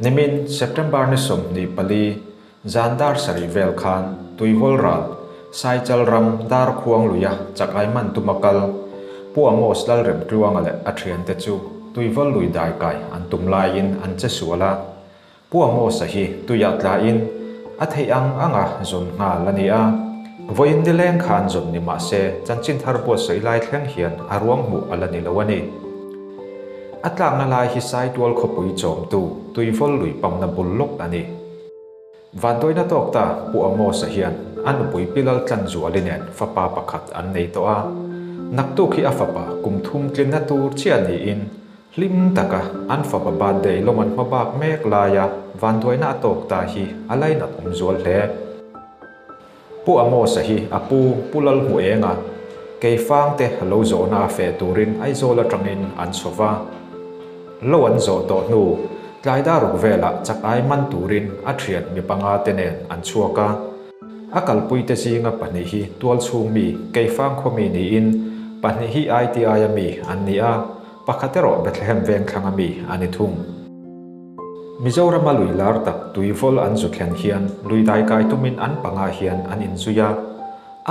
Nimin September ni 24, zan dar sarih vel khan Tuivawl ral, Saichal ram Darkhuang luia chak ai man tuma kal Pu Amos Lalremtluanga leh a thiante chu Tuivawl lui dai kai an tum laiin an che sual a. Pu Amos-a hi tuiah tlain a theih ang anga zawn nghal a ni a. Vawiin nileng khan zawn ni mah se chanchin thar buatsaih lai thleng hian a ruang hmuh a la ni lo a ni. A tlakna lai hi Saitual khawpui chawmtu Tuivawl lui pamna bul lawk a ni. Vanduaina tawk ta Pu Amos-a hian a nupui Pilal Tlanzuali nen fapa pakhat an nei tawh a. Naktuk hi a fapa kum thum tlinna tur chiah niin Hlim taka an fapa birthday lawm an hma bak mek laia vanduaina a tawk ta hi a lainat awm zual hle. Pu Amos-a hi a pu Pu Lalhmuenga Keifangte lo zawhna a feh turin Aizawl atangin an chho va. Lo an zawh tawh hnu tlai daruk velah chak ai man turin a thian mi panga te nen an chhuak a. A kalpuite zinga pahnih hi tualchhung mi Keifang khaw mi niin pahnih hi ITI-a mi an ni a. Pakhat erawh Bethlehem veng thlanga mi a ni thung. Mizorama lui lar tak Tuivawl an zu thlen hian lui dai kai tumin an panga hian an inzui a.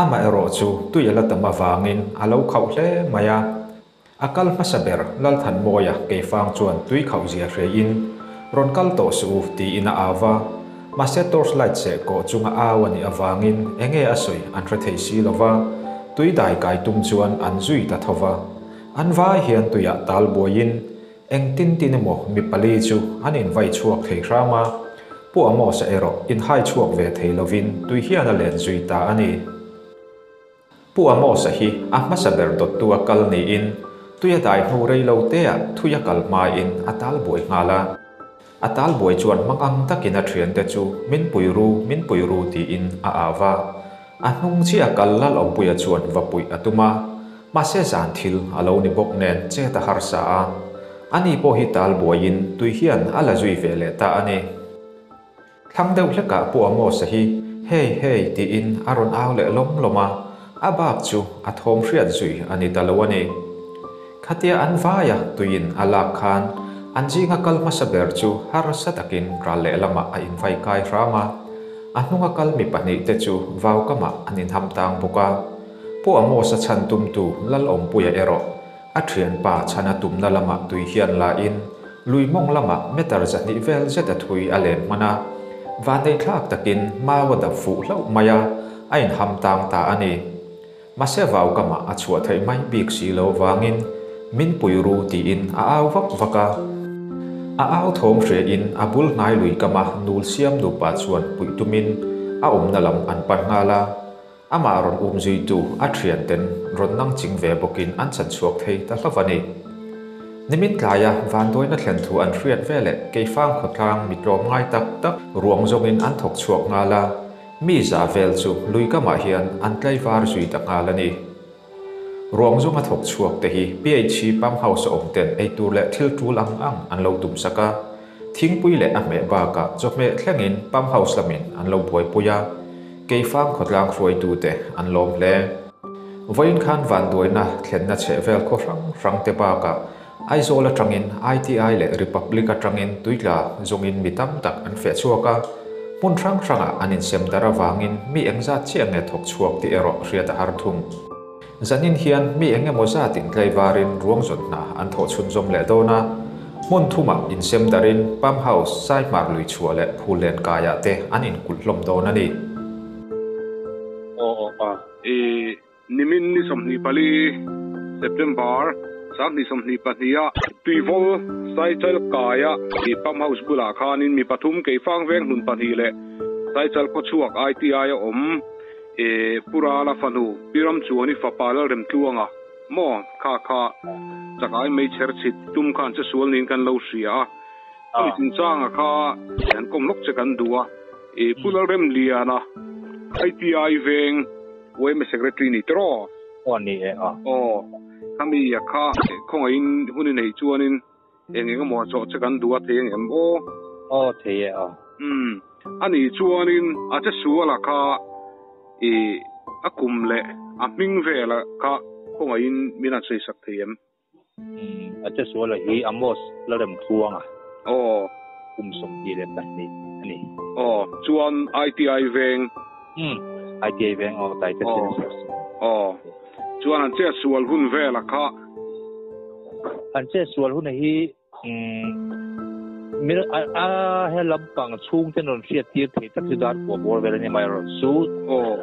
Amaherawh chu tui a la tam avangin a lo khauh hle mai a. A kal hmasa ber Lalthanmawia keifang chuan tui khauh zia hreiin, Rawn kal tawh suh u tiin a au va. Mahse torch light seh kawh chunga au a nih avangin enge a sawi an hre thei si lo va, tui dai kai tum chuan an zui ta tho va. An vai hian tuiah tal buaiin engtin tin emaw mi pali chu an invai chhuak thei hram a, Pu Amos-a erawh inhai chhuak ve thei lovin tui hian a len zui ta a ni. Pu Amos-a hi a hmasa ber dawttu a kal niin tui a dai hnu rei lo teah thui a kal hmain a tal buai nghal a. A tal buai chuan hmang ang takin a thiante chu min pui ru, min pui ru tiin a au va. A hnung chiah a kal Lalawmpuia chuan va puih a tum a, mahse zan thil a lo ni bawk nen chet a harsa a. Ani pawh hi tal buaiin tui hian a la zui ve leh ta a ni. Thlang deuh hlekah Pu Amos-a hi Hey, hey tiin a rawn au leh lawm lawm a, a bak chu a thawm hriat zui a ni ta lo a ni. Khatia an vaia tuiin a lak khan an zinga kal hmasa ber chu harsa takin ral lehlamah a invai kai hram a, a hnunga kal mi pahnih te chu vau kamah an inham tang bawk a. Pu Amos-a chhan tumtu Lalawmpuia erawh A thianpa chhana tumna lamah tui hian la in lui mawng lamah meter 200 vel zet a thui a len hman a, vanneihthlak takin mau a dap fuh hlauh mai a, a inham tang ta a ni. Mahse vau kamah a chhuah theih mai bik si lo vangin min pui ru tiin a au vak vak a. A au thawm hria in a bul hnai lui kama nul siam nupa chuan puih tumin a awmna lam an pan nghal a. Amah rawn um zuitu a thianten rawn nang ching ve bawkin an chan chhuak thei ta hlauh a ni. Nimin tlaia vanduaina thlen thu an hriat ve leh Keifang khawtlang mi tlawm ngai tak tak ruang zawngin an thawk chhuak nghal a, mi za vel chu lui kamah hian an tlaivar zui ta nghal a ni. Ruang zawnga thawk chhuak te hi PHC Pump House a awm ten eitur leh thil tul ang ang an lo tumsak a, Thingpui leh a hmeh bakah chawhmeh thlengin Pump House lamin an lo buaipui a, Keifang khawtlang hruaitute an lawm hle. Vawiin khan vanduaina thlenna chhehvel khaw hrang hrang te bakah Aizawl atangin ITI leh Republic atangin tuitla zawngin mi tam tak an feh chhuak a, hmun hrang hrangah an insem darh avangin mi engzat chiah nge thawk chhuak tih erawh hriat a har thung. Zanin hian mi eng emaw zatin tlaivarin ruang zawn hna an thawh chhunzawm leh dawn a, hmun thumah insem darin Pump House, Saihmar lui chhuah leh Phullen kaiah te an inkulh hlawm dawn a ni. Aw aw a. I nimin ni 24 September 2022 a Tuivawl Saichal kaia i Pump House bulah khanin mi pathum Keifang veng hlun pahnih leh Saichal khawchhuak ITI a awm. E Pu Rala fanu, Pi Ramchuani fapa Lalremtluanga maw kha kha chakai mei chher chhit tum khan che sual niin kan lo hria a, khami chungchanga kha an kawm lawk che kan duh a. E Pu Lalremliana, ITI veng yma Secretary ni tiraw? Aw ni e aw. Aw, khami a kha khawngaihin hun i neih chuanin Eng eng emaw chawh che kan duh a thei ang em aw? Aw thei e aw. Umm ani chuanin a che suala kha i a kum leh a hming vela kha khawngaihin min han sawi sak thei em? Umm a che suala hi Amos Lalremthuanga. Aw kum 22 ani. Aw, chuan ITI veng. Um, ITI veng aw, Taite Aw. Aw, chuan an chet sual hun vela kha. An chet sual hun hi um min a a he lampang chhung ten rawn hriat tir thei tak chu dar kua bawr vel a ni mai erawh chu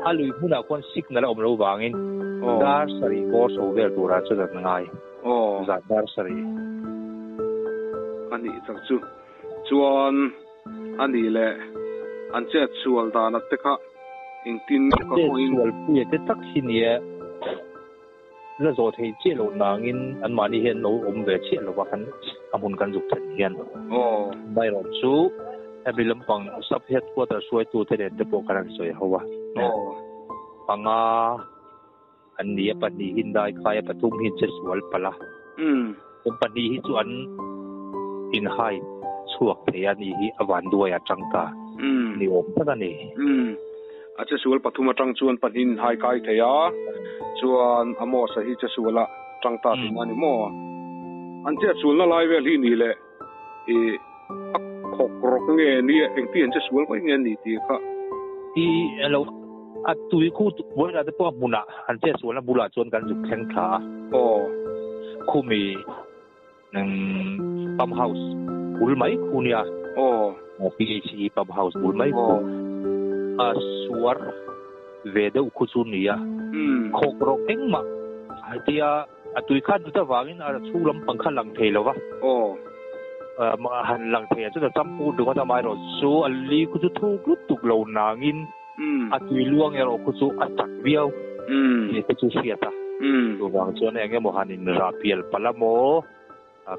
a lui hmunah khuan signal a awm lo vangin dar sarih bawr chho vel turah chuan an ngai zan dar sarih. A nih tak chu chuan a nih leh an chet sual dan te kha engtin ka kawngin. Chet sual puia te tak hi nia. La zawh theih chiah loh nangin anmahni hian lo awm ve chiah lova kan a hmun kan zuk then hian. Amaherawh chu hemi lampang sub headquarter hruaitute nen te pawh kan han sawi ho a. Panga an ni a, pahnih hi dai khai a, pathum hi che sual palh a. Pahnih hi chu an inhai chhuak thei a nih hi a vanduai a tang ta ni awm tak a ni. A che sual pathum atang chuan pahnih inhai kai thei a, chuan Amos-a hi che sual a tang ta tihna a ni maw? An chet sualna lai vel hi ni leh i a khawk rawk nge ni a, engti an che sual mai nge ni tih kha. I elo a tui khu vawilah te pawh a hmunah an chet sualna bulah chuan kan zuk thleng thla a. Aw. Khumi Pump house bul mai khu nia. Aw. PHE pump house bul mai khu. A suar ve deuh khu chu nia. Khawk rawk engmah hetia a tui khan tut avangin a chhung lampang kha lang thei lo va. Aw. Han lang thei ah chuan a champur duh ngawt a, amaherawh chu a li khu chu thuk lutuk lo nangin a tui luang erawh khu chu a chak viau tih te chu hriat a. Chuvang chuan eng emaw han inrah pial palh a maw?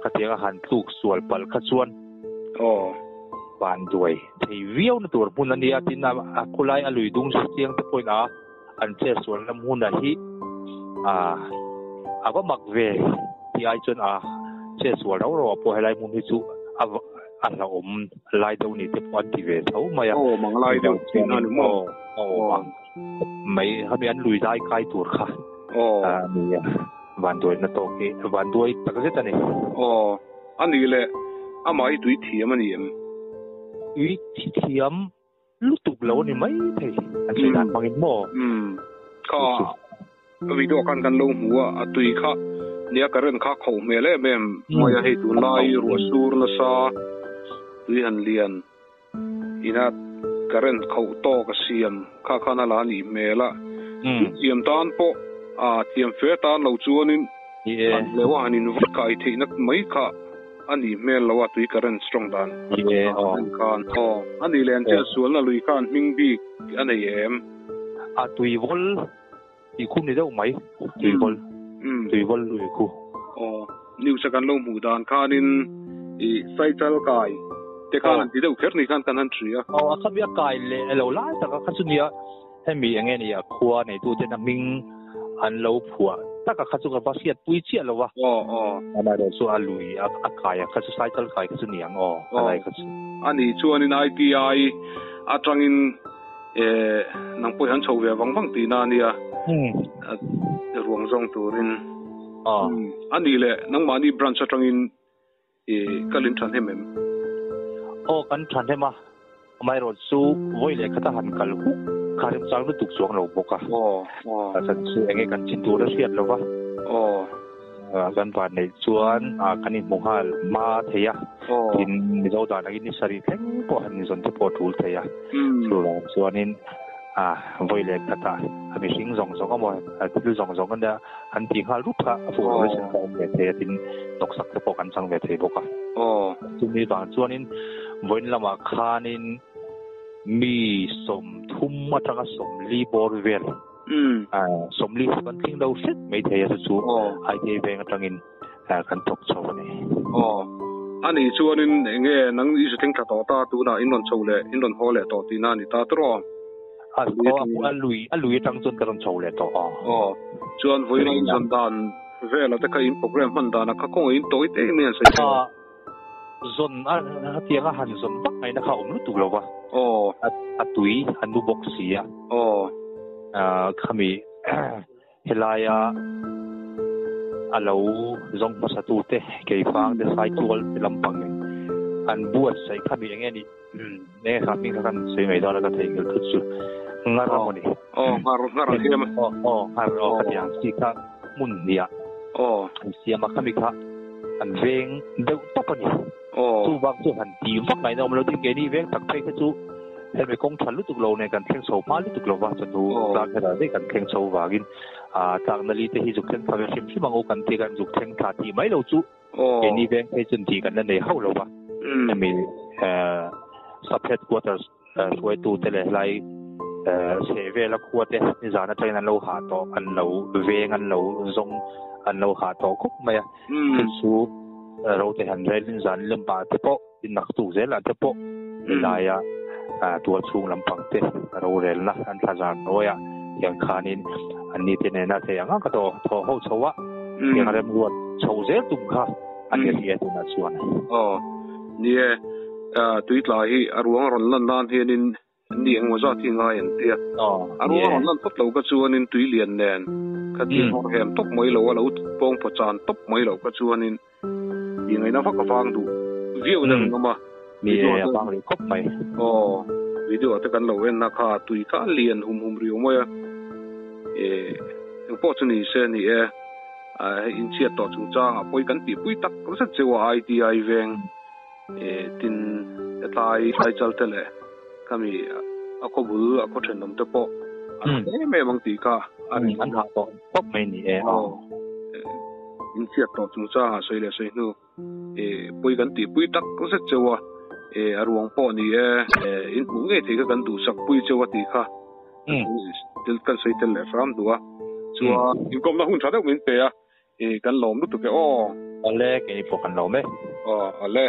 Khatianga han tluk sual palh kha chuan van duai thei viau na tur hmun a nia tin a khawlai a lui dung chiang te pawhin a an che sual na hmun a hi a va mak ve tih ai chuan a che sual rau rau ah pawh helai hmun hi chu a a hlauhawm lai deuh ni te pawh an ti ve tho mai a. Aw mang lai deuh tihna a ni maw? Aw mang mai hemi an lui lai kai tur kha a nia. Vanduaina tawk hi vanduai tak zet a ni. Aw, a nih leh amah hi tui thiam a ni em? Tui thiam lutuk lo a ni mai thei, an sawi dan hmangin maw? Umm, kha video khan kan lo hmu a, a tui kha nia current kha khoh hmel em em mai a, hei tunlai ruah sur nasa tui han lian ina current khoh tawk a siam kha khan a la nih hmel a, tui thiam tan pawh a thiam fe tan lo chuanin han hleuh a han invat kai theihna mai kha A nih hmel lo a tui current strong dan a khan. Aw, a nih leh an chet sualna lui khan hming bik a nei em? A tui vawl tih khu ni deuh mai, tui vawl, tui vawl lui khu. Aw, news a kan lo hmuh dan khanin i saichal kai te khan an ti deuh kher ni khan kan han hria. Aw, a khabi a kai leh elo lai tak a kha chu nia. Hemi eng nge ni a khua neituten a hming an lo phuah tak a kha chu ka va hriat pui chiah lo a. Aw aw. Amaherawh chu a lui a a kai a kha chu cycle kai kha chu ni ang aw a lai kha chu. A nih chuanin ITI atangin eh nang pawh hi an chho ve vang vang tihna a nia. Ruang zawng turin. Aw. A nih leh nangmahni branch atangin I kal in thahnem em? Aw, kan thahnem a, amaherawh chu vawi leh khata han kal huk kha remchang lutuk chuang lo bawk a. Aw, aw. A chan chu enge kan chin tur a hriat lo va. Aw. Kan van neih chuan kan inhmu nghal hma thei a. Aw. Tin, Mizo dan angin ni sarih thleng pawh han inzawn te pawh a tul thei a. Chuvang chuanin vawi leh khatah a mihring zawng zawng emaw thil zawng zawng ania an tih nghal rup kha a fuh lo nasa ka awm ve thei a tin hnawksak te pawh kan chang ve thei bawk a. Chumi vang chuanin vawiin lamah khanin mi sawmthum atanga sawmli bawr vel sawmli chu kan tling lo hret mai thei a chu chu ITA veng atangin kan thawk chho a ni. Aw, a nih chuanin eng nge nang i zu thleng tha tawh ta tunah in rawn chho leh in rawn haw leh tawh tihna a ni ta tawh. A a lui a lui atang chuan ka rawn chho leh tawh aw. Aw, chuan vawiin in zawn dan vela te kha in program hman danah kha kawngah in tawi te em em an sawi thei a. Zawn a hetianga han zawn vak ngaihna kha a awm lutuk lo va. Aw. A tui a nu bawk si a. Aw. Khami Helaia a lo zawng hmasatute Keifang te Saitual te lampang in An buatsaih kha mi eng nge ni eng nge kha hming kha kan sawi mai dawn a ka theihnghilh thut chu ngar a maw ni. Aw ngar ngar an siam a. Aw aw ngar aw khatiang chi kha hmun hniah aw an siam a khami kha an veng deuh tawp a ni. Aw chuvang chu han tih vak ngaihna awm lo tin keini veng tak phei kha chu hemi kawng tha lutuk lo nen kan thleng chho hma lutuk lo va chawhnu tlang kherah daih kan thleng chho vangin tlakna li te hi zuk thleng thla ve hrim hrim ang u kan tia kan zuk thleng thla tih mai lo chu Keini veng phei chuan tih kan la nei hauh lo va, hemi sub headquarters hruaitute leh helai chheh vela khua te nizan atangin an lo hah tawh, an lo veng an lo zawng an lo hah tawh khawp mai a. Thil chu rote han relin zan lempah te pawh innak tuk zelah te pawh helaia tual chhung lampang te rorelna an thla zar hnuaiah hian khanin an ni te nena thei ang ang ka tawh thaw ho chho a tiang remruat chho zel tum kha a ni ri a tunah chuan. Aw ni e, tuitla hi a ruang a rawn lan nan hianin Ni engmaw zat hi ngai an tia. A ruang a rawn lan phawt lo kha chuanin tui lian nen kha ti nghawr hem tawp mai lo a lo pawng phaw chan tawp mai lo kha chuanin ti ngaihna vak a vang duh viau in a ring awm a. Ni e, a vang rih khawp mai. Aw, video te kan lo en na kha tui kha a lian hum hum riau mai a. E, engpawh chu ni se ni e, hei inchhiat tawh chungchangah pawi kan tihpui tak zet cheu a ITI veng. Tin, hetlai Saichal te leh khami a khaw bul a khaw thenawm te pawh an ha em em ang tih kha a ring. An ha tawh tawp mai ni e. Aw, in chhiat tawh chungchang ah sawi leh sawi hnu pawi kan tihpui tak zet cheu a, a ruang pawh ni e, in hmuh ngei thei kha kan duhsak pui cheu a tih kha kan sawi tel leh hram duh a. Chuan inkawmna hun tha deuh min pe a. Kan lawm lutuk e aw. Awle, keini pawh kan lawm e. Aw, awle.